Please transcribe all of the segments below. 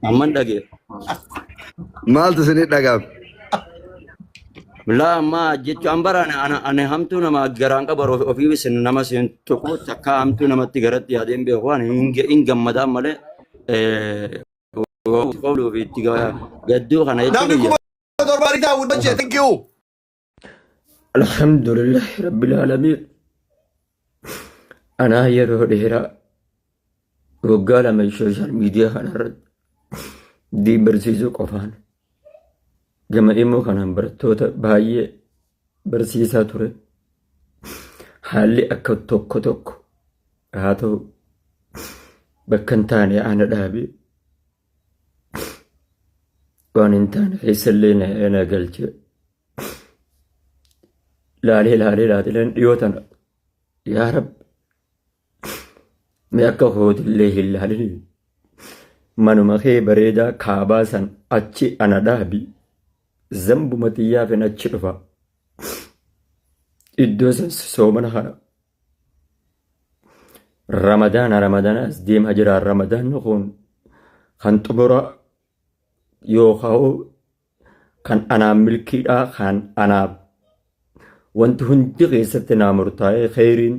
Amman dhagee. Maaltu isinii dhaga'ame? Laa ammaa jechuun bara ani hamtuu nama garaan qabu ofii isin nama isin tuqu takka hamtuu namatti garatti yaadeen beeku ani hin gammadaan malee qoluu fi itti gadduu kana jechuun Namni kiyya. 7000 ariitaa wudhachee thank you. Alhamdulillahi Rabbil Aalamiin. Anaa yeroo dheeraa waggaa 2 sooshaal miidiyaa kanarratti diin barsiisuu qofaan gama immoo kanaan barattoota baay'ee barsiisaa ture. Haalli akka tokko tokko haa ta'u bakka hin taane ana dhaabee waan hin taane keessallee na galchee laalee laalee laalee dhiyoo tana yaa rabbi mee akka kootillee hin laalin manuma kee bareedaa kaabaa san achi ana dhaabi zambuma xiyyaafin achi dhufa iddoo san soomana kana ramadaana ramadaana as deemaa jira ramadaanni kun kan xumura yookaan kan anaaf milkiidhaa kan anaaf wanti hundi keessatti naa murtaa'ee kheyriin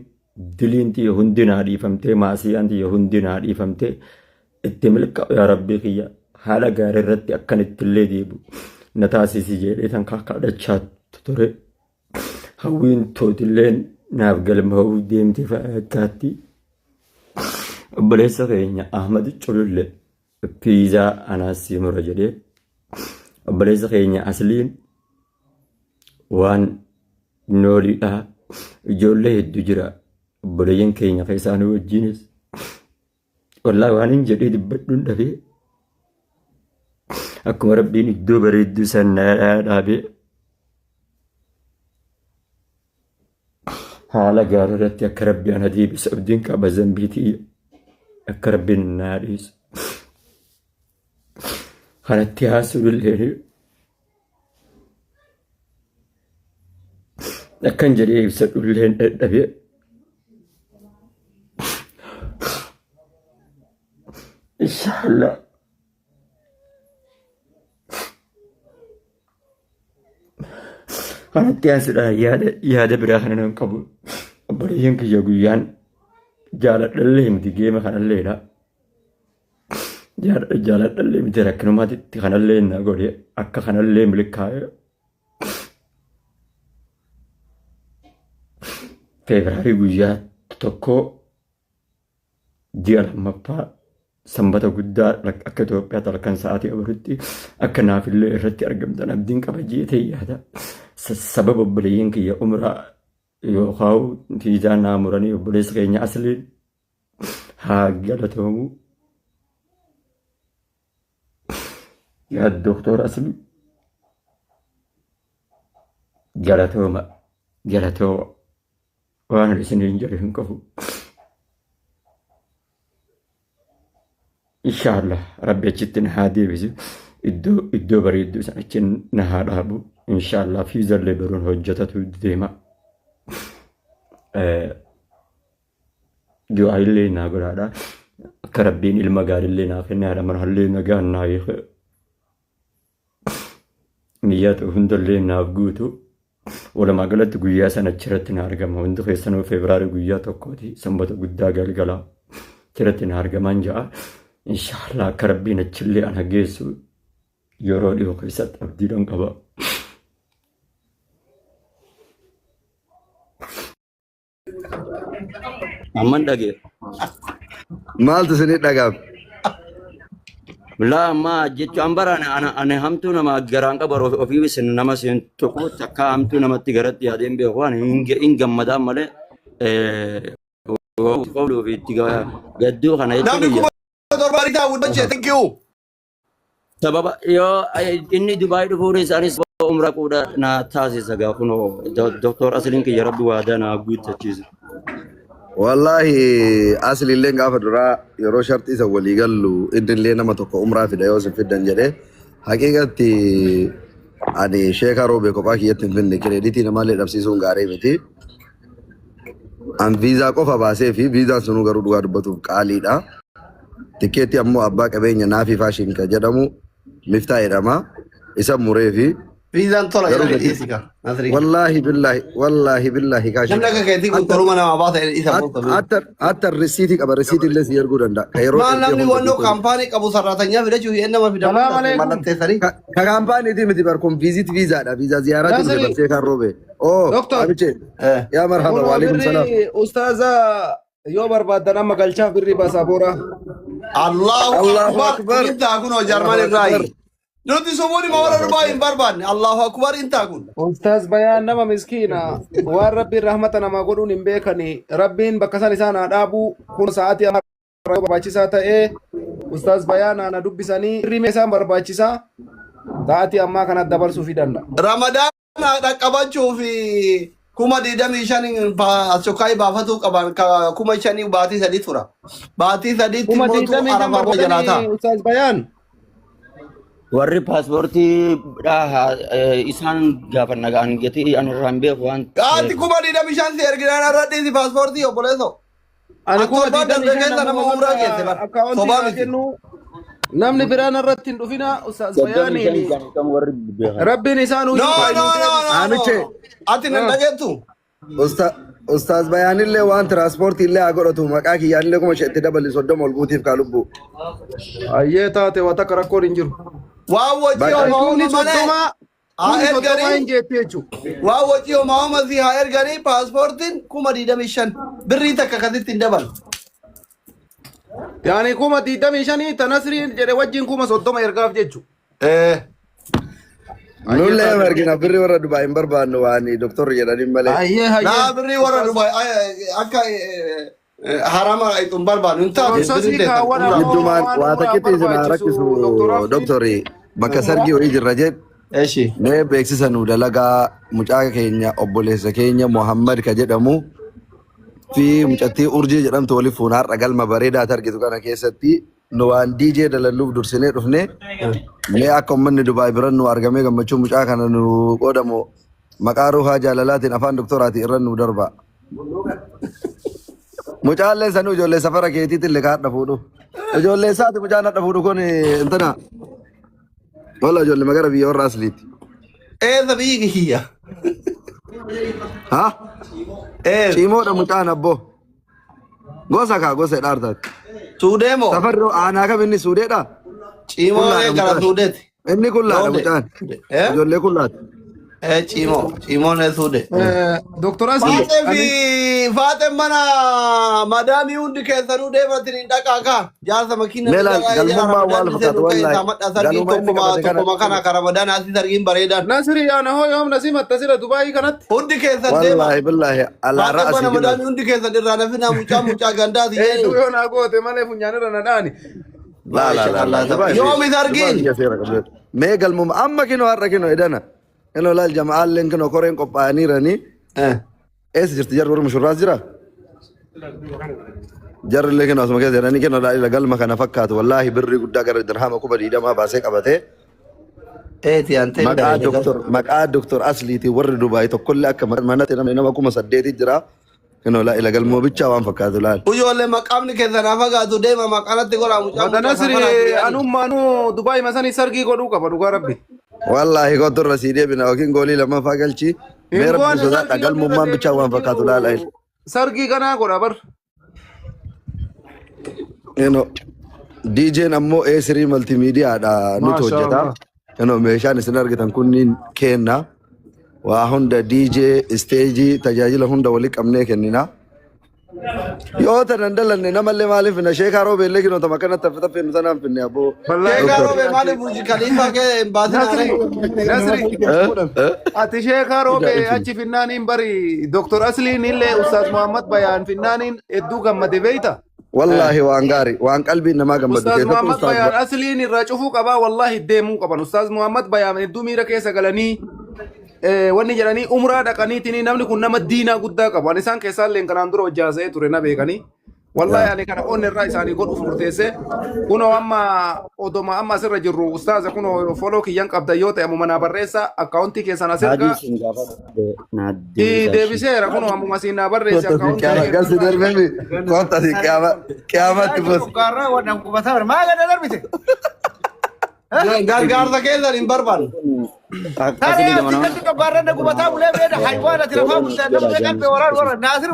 diliin tiyya hundi naa dhiifamtee maasiyaan tiyya hundi naa dhiifamtee itti milkaa'u yaa rabbii kiyya haala gaarii irratti akkan ittillee deebi'u na taasisi jedhee tan kadhachaa ture hawwiin tootilleen naaf galmaa'uu deemte fakkaatti obboleessa keenya Ahmad Cululle Piizaa anaas sii mura jedhee obboleessa keenya asliin waan nooliidha ijoollee hedduu jira obboleeyyan keenya keessaa nu wajjinis wallaahi waan hin jedhee dubbadhuun dhabee akkuma rabbiin iddoo bareedduu san na dhaabee haala gaarii irratti akka rabbi ana deebisu abdiin qaba zambii tiyya akka rabbiin naa dhiisu kanatti haasa'ullee akkan jedhee ibsadhullee dadhabee inshaallah Kanatti aansuudhaan yaada yaada biraa kana nan qabu. Obboleeyyan kiyya guyyaan jaaladhallee miti geema kanalleedha. Jaaladhallee miti rakkinumaatitti kanallee na godhe akka kanallee milkaa'e. Feebraarii guyyaa 1 ji'a lammaffaa sanbata guddaa akka Itoophiyaatti halkan sa'aatii 4tti akka naafillee irratti argamtan abdiin qaba jeetee yaada. Sababa obboleeyyan kiyya umraa yookaan fiizaa naa muranii obboleessa keenya asliin haa galatoomu. Yaa Doktor Aslii galatooma galatooma. Waan ani isiniin jedhu hin qabu. Inshaallah rabbi achitti na haa deebisu. Iddoo iddoo bareedduu san achi na haa dhaabu. Inshaallah fiizallee baruun hojjetatu deema. Du'aa illee naa godhaadha. Akka rabbiin ilma gaariillee naa kenne haadha manaallee nagaan naa hiike. Niyyaa ta'u hundallee naaf guutu. Walumaa galatti guyyaa sana achirratti na argama. Hundi keessanuu Febraarii guyyaa 1ti sanbata guddaa galgala achirratti na argaman ja'a. Inshaallah akka rabbiin achillee ana geessu yeroo dhiyoo keessatti abdiidhaan qaba. Amman dhagee. Maaltu isinii dhaga'ame? Laa ammaa jechuun bara ani hamtuu nama garaan qabu ofii isin nama isin tuqu takka hamtuu namatti garatti yaadeen beeku ani hin gammadaan malee qoluu fi itti gadduu kana jechuun Namni kiyya. 7000 ariitaa wudhachee thank you. Sababa yoo inni Dubaay dhufuunis anis umra quudha na taasisa gaa kunoo doktor Asliin kiyya rabbi waadaa naa guuttachiisa. Wallaahi asli illee gaafa duraa yeroo sharxii isa walii gallu inni illee nama tokko umraa fida yoo isin fiddan jedhee haqiiqatti ani sheeka roobee kophaa kiyyatti hin finne kireeditii namaallee dhabsiisuun gaarii miti. An viizaa qofa baasee fi viizaan sunuu garuu dhugaa dubbatuuf qaaliidha. Tikkeetti ammoo abbaa qabeenya Naafii Fashion kan jedhamu Miftaa jedhama. Isa muree fi Viizaan tola garuu jedhame gatii dhiisi kaa. Nasrii. Wallaahi billaahi wallaahi billaahi kaashin. Namni akka keetii kun toluma namaa baasa isa boonsa beeku. Hatta risiitii qaba, risiitii illee si erguu danda'a. Ka yeroo Maal ergee namni hunda wannoo guutuu. kaampaanii qabu sarraatanyaa fidachuu fi nama fidamu Salaam alaikum. mallatteessanii. Ka kaampaaniitii miti bar kun visit viizaadha. Viizaa ziyaaraatti dhufe Nasri. barsee kan roobe. Oo Doktor. abiche. Yaa marhaba Kunoo waalaikum salaam. birri ustaaza yoo barbaaddan amma galchaaf birri baasaabooraa. Allahu Allahu akbar. akbar. Intaa kun jarman Allahu akbar. irraayi. Nuti sumuun ima warra Dubaay hin barbaanne. Allahu akbar intaa kun. Ustaaz Bayaan nama miskiina waan rabbiin rahmata namaa godhuun hin beekani. Rabbiin bakka san isaan haa dhaabu. Kun sa'aatii amma barbaachisaa ta'ee Ustaaz Bayaan ana dubbisanii birrii mee isaan barbaachisaa sa'aatii ammaa kana dabarsuu fi danda'a. Ramadaan dhaqqabachuu fi 25,000 asokaayi baafatuu qaban 5,000 baatii 3 tura. Baatii 3tti Kuma mootu 25 arafaa jalaa ta'a. barbaadanii Ustaaz Bayaan. Warri paaspoortii isaan gaafanna ga'an gatii ani irraa hin beeku waan Gaati ta'eef. 25,000 si erginaan irra dhiisi paaspoortii obboleessoo. Ani Ati kuma torbaan digdamii darbe shan keessa nama namuma umraa geesse bakka bar. akkaawuntii Sobaa naa miti. kennu namni biraan irratti hin dhufina Ustaaz 35 Bayaaniin kan kam warri beekan. rabbiin isaan No, hojii no, faayidaa no, no, no. Amiche. Ati nan dhageettu. Ustaaz Bayaanillee waan tiraanspoortii illee haa godhatu maqaa kiyyaanillee 5,000 itti dabali 30 ol guutiif kaa lubbuu. Ayyee taate waa takka rakkoon hin jiru. Waan wajji Bakka homaa Kumni homa malee 30 haa kumni 30 erganii hin jeetti jechuudha. waan wajji homaa homa si haa erganii paaspoortiin 25,000 birrii takka akkasitti hin dabalu. Yaani 25,000 ta Nasriin jedhe wajjin 30,000 ergaaf jechuudha. Ayyee Nullee taate. margina birri warra Dubaay hin barbaannu waan doktorri jedhaniin malee. Ayyee Naa hayyee. birrii warra Dubaay akka harama hin barbaannu hin taate birrii Piroosesii teessan kaawwan umraa. ammoo Giddumaan waan waa umraaf takkitti isin haa barbaachisu rakkisu doktor Afni. doktori bakka sargii wayii jirra jedh Eshi. mee beeksisa nu dalagaa mucaa keenya obboleessa keenya Muhammad ka jedhamu fi mucattii Urjii jedhamtu waliif fuuna har'a galma bareedaa argitu kana keessatti nu waan DJ dalalluuf dursinee dhufne mee akka uummanni Dubaay biran nu argamee gammachuu mucaa kana nu qoodamu maqaa ruuhaa jaalalaatiin afaan doktoraatiin irra nu darba. Mucaallee sanuu ijoollee safara keetiitti illee ka hadha fuudhu. Ijoollee isaati mucaan hadha fuudhu kun intana. Walla ijoollee magara biyya warra asliiti. Eessa biyyi kiyya? Ha? Eessa? Cimoodha mucaan abboo. Gosa kaa gosa dhaartaati. Suudee moo? Safarri aanaa kam inni suudeedha? Cimoo Kullaadha gara mucaan. suudeeti. Inni kullaadha Loode. mucaan. Eh? Ijoollee kullaati. Eh, cimoo. Cimoon suude. Doktor Asli Faaxee ani fi faaxeen mana madaamii hundi keessanuu deematin hin dhaqaa kaa. Jaarsa makiina Mee laal jalaa jala galmummaa ramadaan waal dhisee fakkaatu nu wallaahi. keessaa madda sargiin Galuma inni tokkuma qabate kana. tokkuma kana ka ramadaan asii sargiin bareedaan. Nasri ana hoo yoom nasi mattasira Dubaayii kanatti. Hundi keessan deema. Wallaahi billaahi alaa Faaxeen ra'asii mana kinoo. madaamii hundi keessan irraa nafinaa mucaa mucaa gandaati Hedduu jedhani. yoo naa goote malee funyaan irra na dhaani. Laa laa laa laa. Dubaay Yoomi Dubaay sargiin? biyya seera qabdu. Mee galmuma amma kinoo har'a kinoo idana. Kinoo laal jama'aalleen kinoo koreen qophaa'aniiranii. Eessa jirti jarri warri mushurraas jira? Jarri illee kinoo asuma keessa jiranii kinoo laal galma kana fakkaatu wallaahi birrii guddaa gara dirhama 20,000 baasee qabatee Eeti antee maqaa doktor maqaa doktor Asliitiin warri Dubaay tokkollee akka manatti namni nama 8,000 jira. Kinoo laal ila galmoo bichaa waan fakkaatu laal. Ijoollee maqaamni keessan haa fagaatu deema maqaanatti godhaa mucaa Mata mucaa Nasri safaraati jedhani. anummaanuu Dubaayii masanii sargii godhuu qaba dhugaa rabbi. Wallaahi kottu irra sii deebina yookiin goolii lammaffaa galchi. Hin Mee rabbi goone sodaadha sargii namni irra galmummaan bichaa deebi'u waan hin fakkaatu laala. jiru. Sargii ganaa godha bar. Eno DJ'n ammoo A3 multimeediyaadha nutu Maasha hojjeta. Allah. Eno meeshaan isin argitan kunniin kenna. Waa hunda DJ, isteejii, tajaajila hunda walii qabnee kennina. Yoo tanan dalanne namallee maaliif finna sheekaa roobeellee kinoo tama akkanatti taffe taffee nu tanaan finne abboo. Wallaahi Sheekaa Doktor. roobee maaliif Burj Khalifa kee hin baasin Nasri aree? Nasri Eh? ati sheekaa roobee Ajaa'ibsiisa. achi finnaaniin bari Doktor Asliin illee Ustaaz Muhammad Bayaan finnaaniin hedduu gammade beeyta. Wallaahi waan gaarii waan qalbiin namaa gammadu Ustaaz keessattuu Muhammad ustaaz Bayaan Asliin irraa cufuu qabaa wallaahi deemuu qaban. Ustaaz Muhammad Bayaan hedduu miira keessa galanii wanni jedhanii umraa dhaqaniitiin namni kun nama diinaa guddaa qabu. Ani isaan keessaa illee kanaan dura hojjaasa'ee ture na beekanii. Wallahi ani kana onni irraa isaanii godhuuf murteesse. Kunoo amma odoma amma asirra jirru ustaaza kunoo foloo kiyyan qabda yoo ta'e ammuma naa barreessa akkaawuntii keessan as Haadii ergaa. isin gaafadhe naa deebisaa ishee. Deebiseera kunoo ammuma siin naa barreesse Kota si akkaawuntii qiyama keessan galsi irraa. darbemi. Kota si qiyama qiyamatti bos. Gargaarsa keessan hin barbaannu. Asli gama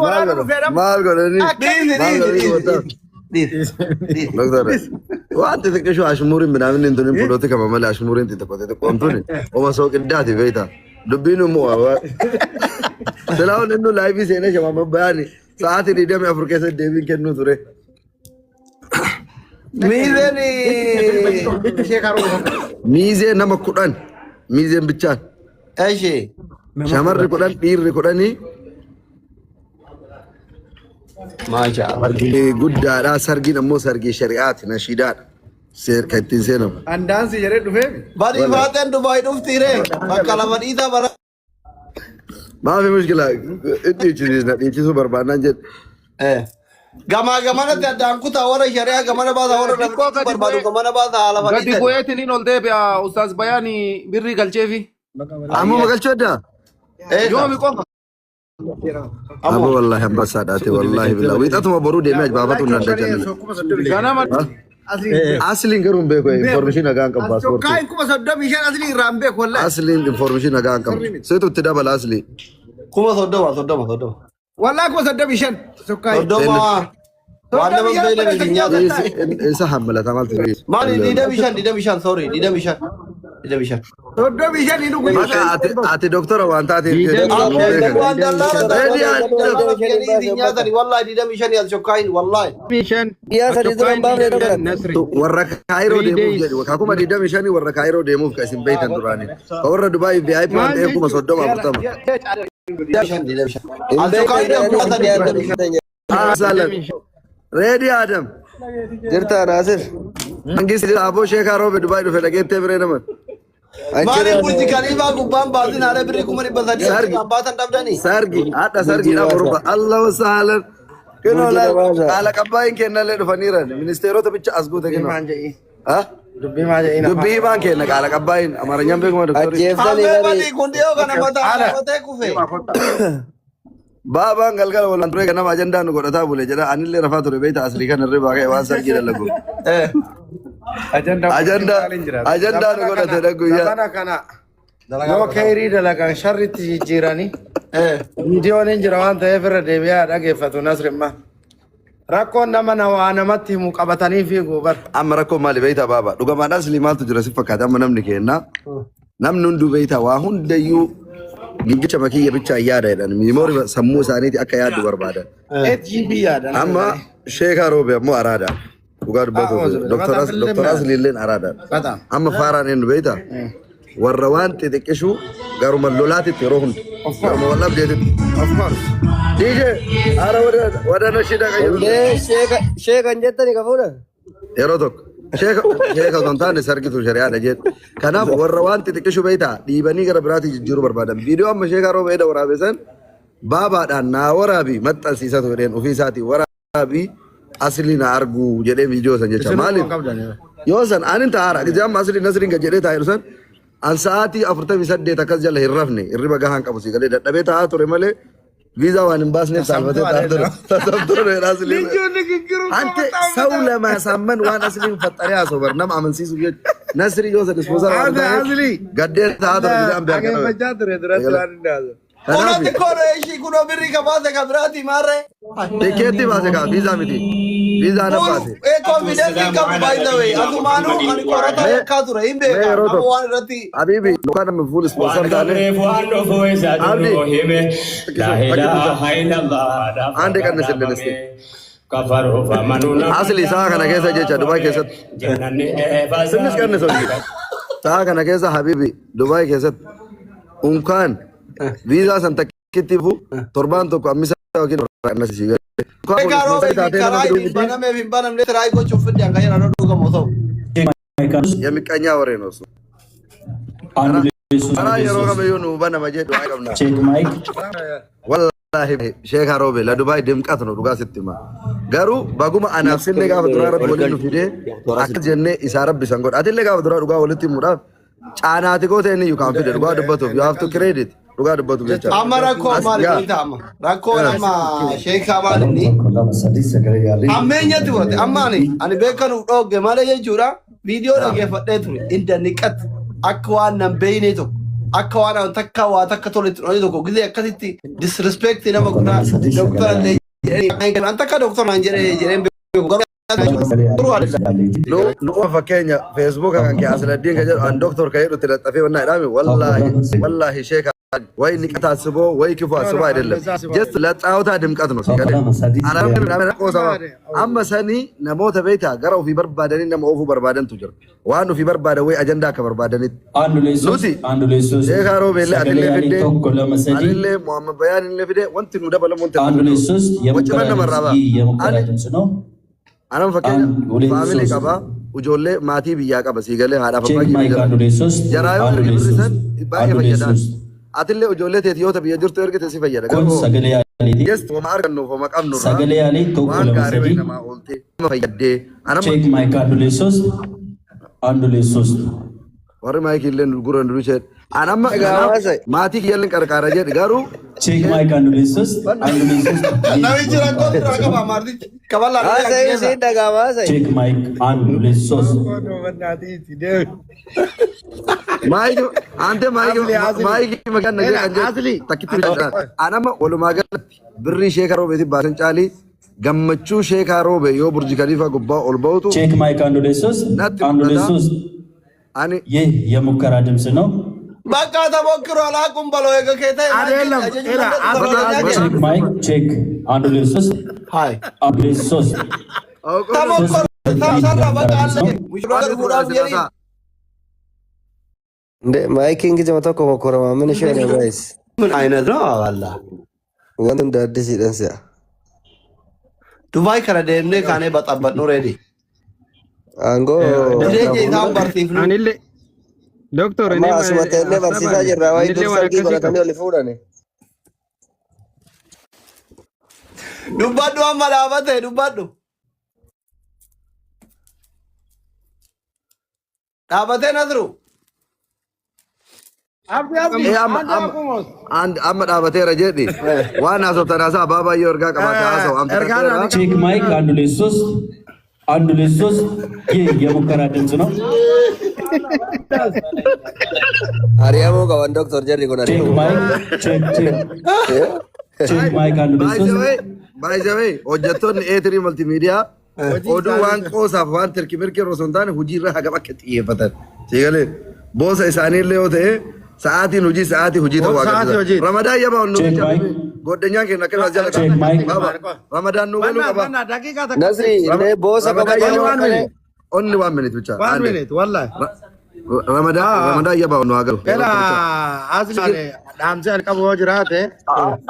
Maal godhan? Maal godhani? Dhiisi Maal dhiisi godhani dhiisi kota? dhiisi. Dhiisi. Doktor. Wanti xiqqishu ashmuuriin midhaan inni tuni polotika malee ashmuuriin xixiqqoo xixiqqoon tuni oma sooqiddaati beekta. Dubbiin immoo Silaawwan inni laayivii seenee shamama bayani sa'aatii 24 keessatti deebiin kennuu ture. Miizeen Miizee nama 10 miizeen bichaan Eshi. shamarri 10 dhiirri 10 Maasha Allah. Guddaadha. Sargiin ammoo sargii shari'aati nashiidaadha. Seer kan ittiin seenamu. Andaansi jedhee dhufee. Bari faateen Dubaay dhufti ree. Bakka lama dhiitaa bara. Maafi mushkila inni dhiichisiisna dhiichisuu barbaannaan jedhe. Gamaa gamanatti addaan kutaa warra shari'aa gamana baasaa warra Xiqqoo namni gadi barbaadu bu'ee gamana baasaa haala gadi fadhiitan. bu'eetiin hin ol deebi'a ustaaz Bayaanii birrii galcheefi. Ammuma galchuu addaa? Eessa? Yoomi qofa. Abbo wallahi ambassaadhaati wallahi billah. Wiixatuma boruu deemee baafatu hin danda'u. Ganama Asliin garuu hin beeku information nagaa hin qabu paaspoortii. Asliin information nagaa hin qabu. Seetu itti dabala aslii. 30,000 30 30. Seenna. 30 waan nama hin beekne miti nyaatan. Isa hammalata maaltu dhiyeessu. Maali 25 25 sorry 25 25. Maqaa ati doktora waan taateef Diidamii jedhu hin beekan. Waan dallaala Reedi dallaala jedhanii isin nyaatani wallahi 25 as shokkaayin wallahi. Guyyaa sadii dura hin baafne doktora. Warra Kaayiroo deemuuf jedhu kakuma 25 warra Kaayiroo deemuuf kan isin beektan duraanii. Ka warra Dubaay VIP waan ta'eef 30,000 40. 25 25. Hin As beekne shokkaayin jedhanii nyaatani. Saalan. Reedi Adam. Jirta Naasir. Mangisti Aboo Sheekaa Roobe Dubaay dhufe dhageettee biree naman. Maali burji kaliifaa gubbaan baasin haala birrii 300,000 Sargi. achitti baatan dhabdanii. Sargi hadha sargiidha boruba Allahu saalan. Kinoo Burji laal Labaasa. haala qabbaayin kennallee dhufaniiran ministeerota bicha as guute kinoo. Ha? Dubbii himaan kenna qaala qabbaayin amaaranyaan beekuma doktorii. Ajjeeftanii Hambee bari. badii kun dhiyoo kana mataa qabatee kufe. Baabaan galgala walaan ture ganama ajandaa nu godhataa bule jedha anillee rafaa ture beekta asrii kana irra baakee waan sargii dalagu. Ajandaa ajandaa nu godhate dha guyyaa. Zabana kana yoo kayrii dalagan sharritti jijjiiranii viidiyoon hin jira waan ta'eef irra deebi'aa dhageeffatu Nasrimma. Rakkoon nama na waa namatti himu qabatanii fiiguu bar. Amma rakkoon maali beektaa baaba dhugamaan asli maaltu jira si fakkaata amma namni kenna namni hunduu beektaa waa hundayyuu gingilcha makiyya bichaa yaada jedhan miimoori sammuu isaaniiti akka yaaddu barbaadan. 8 GB yaada. Amma sheekaa roobe ammoo araada dhugaa dubbatuuf doktor Asli illeen araada. Bataam. Amma faaraan eenyu beektaa warra waan xixiqqishuu garuma lolaatitti yeroo hunda garuma wallabdeetitti. Of course. DJ ara wada nashiida qayyadu. Indee sheekan jettani ka fuudhan. Yeroo tokko sheeka sheeka osoo hin taane sargitu shari'aadha jedhu. Kanaaf warra waan xixiqqishu beektaa dhiibanii gara biraatii jijjiiruu barbaadan. Viidiyoo amma sheekaa rooba eda waraabe san baabaadhaan naa waraabi maxxansiisatu jedheen ofii isaatii waraabi asli na argu jedhee viidiyoo san jecha. Isin Maaliif waan qabdan. yoo san anin taa'aara gisee amma asli nasriin gad jedhee taa'eeru san an sa'aatii 48 akkas jala hin rafne hirriba gahaan qabu si galee dadhabee taa'aa ture malee viizaa waan hin baasneef saalfatee taa'aa ture. Tasamtuu ture asli. አንተ ሰው ለማሳመን ዋን አስሊን ፈጠሪ አሶበር ነም አመንሲሱ ነስሪ ዮሰ ዲስፖዘር Ase asli. ገዴ ታቶ ጊዛም ቢያገ Dhageeffachaa ture duratti waan inni haasa'u. Kunatti kono ishii kunoo birrii kabaase ka biraati maarree. ቲኬቲ ባሴ ካ ቪዛ ሚቲ ቪዛ ነባሴ Confidence hin qabu by the way. Asumaanuu ani qorataa yakkaa ture hin mee beekaa. yeroo Nama tokko waan irratti ሀቢቢ ሉካን full Waan sponsor taane qabreef waan dhufu isa አብዲ duruu hime. Laa ilaaha illallah አንድ ቀንስልን እስቲ kafaruuf amanuu nama አስሊ sa'a kana keessa jecha Dubaay keessatti jannanni eefa ትንሽ ቀንሰው እንጂ sa'a kana keessa habibi Dubaay keessatti unkaan viizaa san takkitti fu torbaan tokko ammisa yookiin qannasii unkaan Beekaa full roobee sponsor fi taatee nama karaa fiduu hin miti banameef hin banamne tiraay gochuuf fidde hanga jedhan dhugamu ta'u. የሚቀኛ ወሬ ነው እሱ። አንድ karaa yeroo kamiyyuu nu banama jedhu waa qabna. ቼክ ማይክ Wallahi Wallaahi Sheekh Roobe la Dubaay ድምቀት ነው dhugaa sitti hima. Garuu baguma anaaf sillee gaafa duraa rabbi waliin nu fidee akkas jennee isaa rabbi san godha. Atillee gaafa duraa dhugaa walitti himuudhaaf caanaati goota inni iyyuu kan fide dhugaa dubbatuuf you have to credit dhugaa dubbatuuf jecha. Amma rakkoo As maali yaa. beektaa amma? Rakkoon amma sheekaa maali inni? Ammeenyatti fudhate. Amma ani beekanuuf dhoogge malee jechuudha. Viidiyoo dhaggeeffadhee ture. Inda niqat akka waan nan beeyne tokko akka waan an takka waa takka toletti dhooye tokko gizee akkasitti disrespect nama godhaa doktora illee jedhanii an takka doktora naan jedhee jedheen beeku garuu adda. Nu fakkeenya Facebook kan kee Asladdiin kan jedhu an doktor kan jedhu itti laxxafee wannaa jedhame wallaahi wallaahi sheeka ወይ ንቀት አስቦ ወይ ክፉ አስቦ አይደለም። ጀስት ለጫወታ ድምቀት ነው ሲገለ amma sanii namoota beektaa gara ofii barbaadanii nama oofuu barbaadantu jira. Waan ofii barbaadan ወይ ajandaa akka barbaadanitti. አንድ ሁለት ሶስት Nuti አንድ ሁለት ሶስት Sheekaa Roobeellee ሰገሌ atillee ያሌ fidee tokko lama sadii anillee Muhammad Bayaan illee fidee wanti nu dabalamu wanti አንድ nu ሁለት ሶስት Waci የሙከራ manna ድምፅ marraabaa. ይህ የሙከራ Ani ድምፅ ነው። anam fakkeenya አንድ ሁለት faamilii ሶስት qaba ijoollee maatii biyyaa qaba sii galee haadhaaf ቼክ abbaa ማይክ kiyya አንድ jira. ሁለት ሶስት Jaraa yoo አንድ erge ሁለት birri ሶስት san አንድ baay'ee ሁለት fayyadaan. ሶስት Atillee ijoollee teeti yoo ta biyya jirtu ergite si fayyada. kun Garuu sagalee yaaleeti just homa argannuuf homa qabnurraa sagalee yaalee tokko waan lama gaarii wayi sadii namaa ooltee nama fayyadee anam ቼክ ማይክ አንድ ሁለት ሶስት አንድ ሁለት ሶስት warri maayikii illee nu gurra nu duuchee anamma Egaa kanaaf hawaasa. maatii kiyya illee qarqaara jedhe garuu ቼክ ማይክ አንድ ሁለት ሶስት አንድ ሁለት ሶስት ይህ Namichi rakkoo የሙከራ biraa ድምፅ qaba ነው። Amaartichi. Kaballaan Haasa'ii keessa. siin dhaga'ama haasa'ii. ቼክ ማይክ አንድ ሁለት ሶስት maayikii ante maayikii Asli asli. maayikii makaan Ela nagee kan jedhu asli. takkitti jedha anama walumaa galatti birrii sheekaa roobeetiif baasan caalii gammachuu sheekaa roobe yoo burji kaliifaa gubbaa ol ba'utu ቼክ ማይክ አንድ ሁለት ሶስት natti አንድ ሁለት mul'ata ሶስት ani ይህ የሙከራ ድምፅ ነው። Bakka tamokkiroo alaaquun baloo eega kee ta'e Adeelam ajajni ela danda'u asli baloo asli. ቼክ ማይክ ቼክ አንድ ሁለት ሶስት Hai. አንድ ሁለት ሶስት Tamokkiroo ይህ sarara የሙከራ bakka ድምፅ ነው። allee. Mushurraa wanti kun fuudhaaf asirra jedhii. ta'a. እንደ ማይኪን ጊዜ tokko mokkorama ምን ishee ነው ጋይስ ምን አይነት ነው አባላ? wanti hundi addisiidhan si'a. Dubaay kana deemnee kaanee baxabbadhu reedi. Aangoo Jireenya isaan barsiifnu. Anillee doktor amma asuma teennee barsiisaa jirra wayi dur anillee waan sargii akkasii qaba. godhatanii oli fuudhani. Dubbadhu amma dhaabate dubbadhu. Dhaabatee Nasru. Abdi abdi. Ee amma Andi amma akkuma. and amma dhaabateera jedhi waan haasoftan haasaa abbaa baay'ee ergaa qabaate haasa'u Ergaan amfitateera. ani ቼክ qabu ማይክ አንድ ሁለት ሶስት አንድ ሁለት ሶስት ይህ የሙከራ ድምፅ ነው። Ari'amuu qaban doktor jarri kun ቼክ ari'amuu. ማይክ ቼክ ቼክ ቼክ ማይክ አንድ ሁለት By the ሶስት way, by the way, hojjettoonni A3 multimedia oduu waan qoosaaf waan tirki mirki osoo hin taane hojii irra hagam akka xiyyeeffatan. Siigalee boosa isaanii illee yoo ta'e sa'aatiin hojii sa'aatii hojii ta'uu Sa'aatii agarsiisa. hojiiti. Ramadaan yabaa nu ቼክ ማይክ godhanyaan keenya akkana jala ቼክ ማይክ qaba. Ramadaan nu galuu Banna qaba. banna daqiiqaa takka. Nasri indee boosa Ramadaan qabatanii Only yabaa one malee minute. only one minute bicha. One minute wallahi. Ramadaan Ramadaan yabaa nu haa galu. Ela asli ani dhaamsi ani qabu yoo jiraate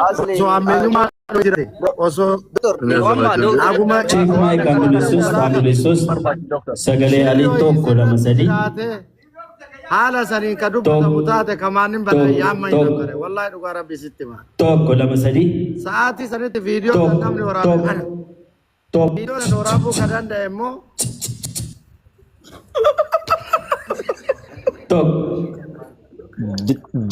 asli osoo ammeenyummaa yoo jiraate osoo aguma ቼክ ማይክ አንድ ሁለት ሶስት አንድ ሁለት ሶስት sagalee yaalii tokko lama sadii jiraate haala saniin ka dubbatamu taate kamaanin balaa yaamma hin Tokko. dabbare wallahi dhugaa rabbi sitti hima. tokko lama sadii Sa'aatii sanitti viidiyoo kan tokko namni waraabe tokko ana. tokko Viidiyoo sana waraabuu kan danda'e immoo tokko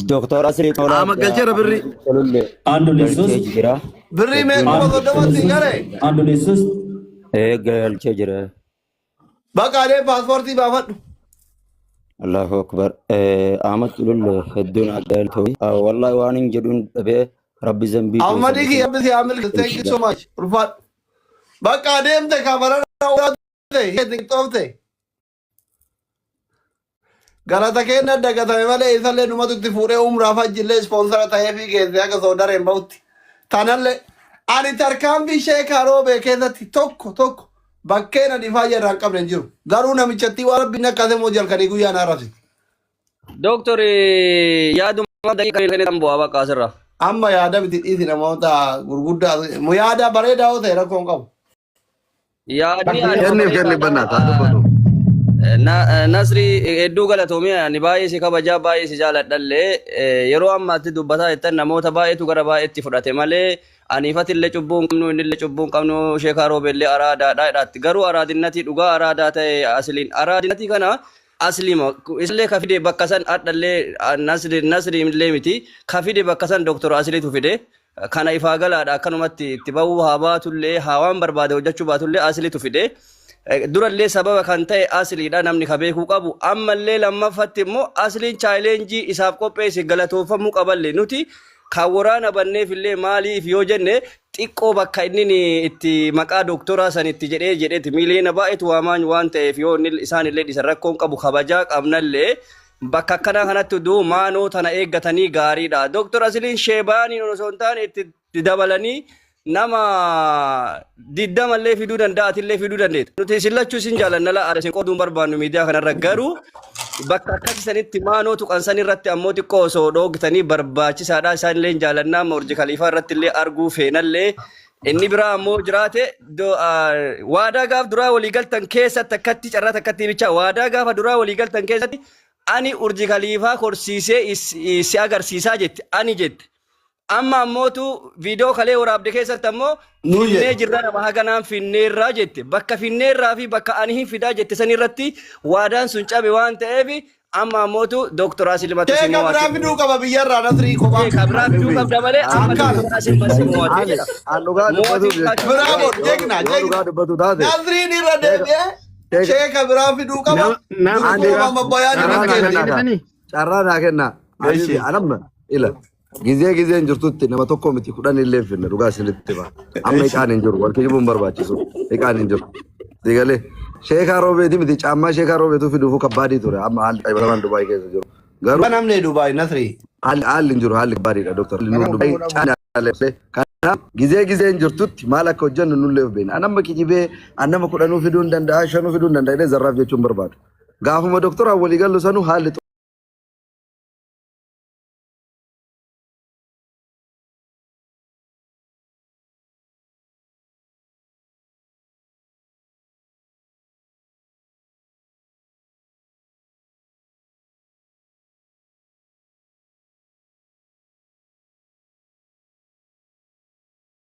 Doktor Asrii Tolaa Ama galcheera birri. Tolullee አንድ ሁለት galchee ሶስት jira. Birrii meeqa አንድ soddomatti ሁለት garee. ሶስት አንድ ሁለት ሶስት Ee galchee jira. Bakka adee paaspoortii baafadhu. Allahu akbar. Ahmad Tolullee hedduun adda Wallahi waan hin jedhuun dhabee rabbi zambii Ahmadii kiyya bisi haa milki. Thank you so much. Ulfaadhu. Bakka adeemte kamarana uraate xoofte. Galata kenna dagatame malee isallee dhumatu itti fuudhee umraaf hajjillee ispoonsara ta'ee fi geesse akka soodareen bahutti. Tanallee ani tarkaanfii sheekaa roobee keessatti tokko tokko bakkeen ani faayya irraa hin qabne hin jiru. Garuu namichatti waan rabbiin akkasii immoo jalkanii guyyaa na arrabsiti. Doktor yaaduma daqiiqa kan bu'aa bakka asirra. Amma yaada miti dhiisi namoota gurguddaa yaada bareedaa yoo ta'e rakkoo hin qabu. Yaadni ani Kenniif kenniif bannaata haa dubbatu. Nasri hedduu galatoomii, ani baay'ee si kabajaa, baay'ee si jaaladhallee. Yeroo ammaatti dubbataa jettan namoota baay'eetu gara baay'eetti fudhate malee aniifatillee cubbuu hin qabnu, innillee cubbuu hin qabnu. Sheekaa Roobeellee araadaadha jedhaatti, garuu araadinnatii dhugaa araadaa ta'e asliin araadinnatii kana aslima isallee ka fide bakka san hadhallee Nasri Nasri illee miti ka fide, bakka san Doktor Asliitu fide. Kana ifaa galaadha. Akkanumatti itti bahuu haa baatullee, haa waan barbaade hojjechuu baatullee, Asliitu fide. Durallee sababa kan ta'e Asliidha, namni ka beekuu qabu. Ammallee lammaffatti immoo Asliin challenge isaaf qopheesse galatoofamuu qaballee. Nuti kan waraana banneefillee maaliif yoo jenne, xiqqoo bakka inni itti maqaa doktoraa san itti jedhee jedheeti miiliyoona baay'eetu waamaan waan ta'eef, yoo inni isaan illee dhisan rakkoon qabu, kabajaa qabnallee. Bakka akkanaa kanatti uduu maanoo tana eeggatanii gaariidha. Doktor Asliin sheebaaniin osoo hin taane itti dabalanii nama 20llee fiduu danda'a, atillee fiduu dandeetta. Nuti isin lachuu isin jaalanna laa, isin qooduu hin barbaannu miidiyaa kanarra, garuu bakka akkasii sanitti maanoo tuqan san irratti ammoo xiqqoo osoo dhoogtanii barbaachisaadha. Isaan illee jaalannaa, amma Urji Kaliifaa irratti illee arguu feenallee. Inni biraa ammoo jiraate waadaa gaaf duraa walii galtan keessatti akkatti carraa takkatti bicha waadaa gaafa duraa walii galtan keessatti ani Urji Kaliifaa korsiisee si agarsiisaa jette, ani jette. Amma ammootu viidiyoo kalee waraabde keessatti ammoo Nuu finnee jedhe. jirra, nama haganaan finneerraa jette. Bakka finneerraa fi bakka ani hin fidaa jette san irratti waadaan sun cabe waan ta'eef, amma ammootu Dooktor Aslimatu si Sheeka biraa mo'ate. fiduu qaba biyyarraa Nasrii kophaa. Sheeka biraa fiduu qabda malee amma Akkaan. Dooktor Aslimatu si mo'ate Ani jedha. an dhugaa Mootiin dubbatuuf jecha Biraa yoo bor jeekna yoo jeekna. dhugaa dubbatu taate Nasriin irra sheeka deebi'ee sheeka sheeka biraa fiduu qaba. Nama nama ani biraa Duruma bayaan carraa carraa irra naa naa keenya. kennaa kennitanii? Carraa naa kennaa. Eeshi. Habibi, anamma ila gizee gizeen jirtutti nama tokko miti 10 illee hin finne, dhugaa isinitti hima. Amma iqaan hin jiru, wal kijibuun barbaachisu, iqaan hin jiru. Sigalee sheekaa roobeeti miti, caammaa sheekaa roobeetu fiduufuu kabbaadii ture, amma haalli qabatamaan Dubaay keessa jiru. Garuu Namni Dubaay Nasrii. Haalli haalli hin jiru, haalli kabbaadiidha doktor. Haalli Nama Dubaay gurguruu dhabu. caalaa kanaaf gizee gizeen jirtutti maal akka hojjennu nullee of beekna. An amma kijibee an nama 10nuu fiduu hin danda'a, shanuu fiduu hin danda'a jedhee zarraaf jechuun barbaadu. Gaafuma doktoraan walii gallu sanuu haalli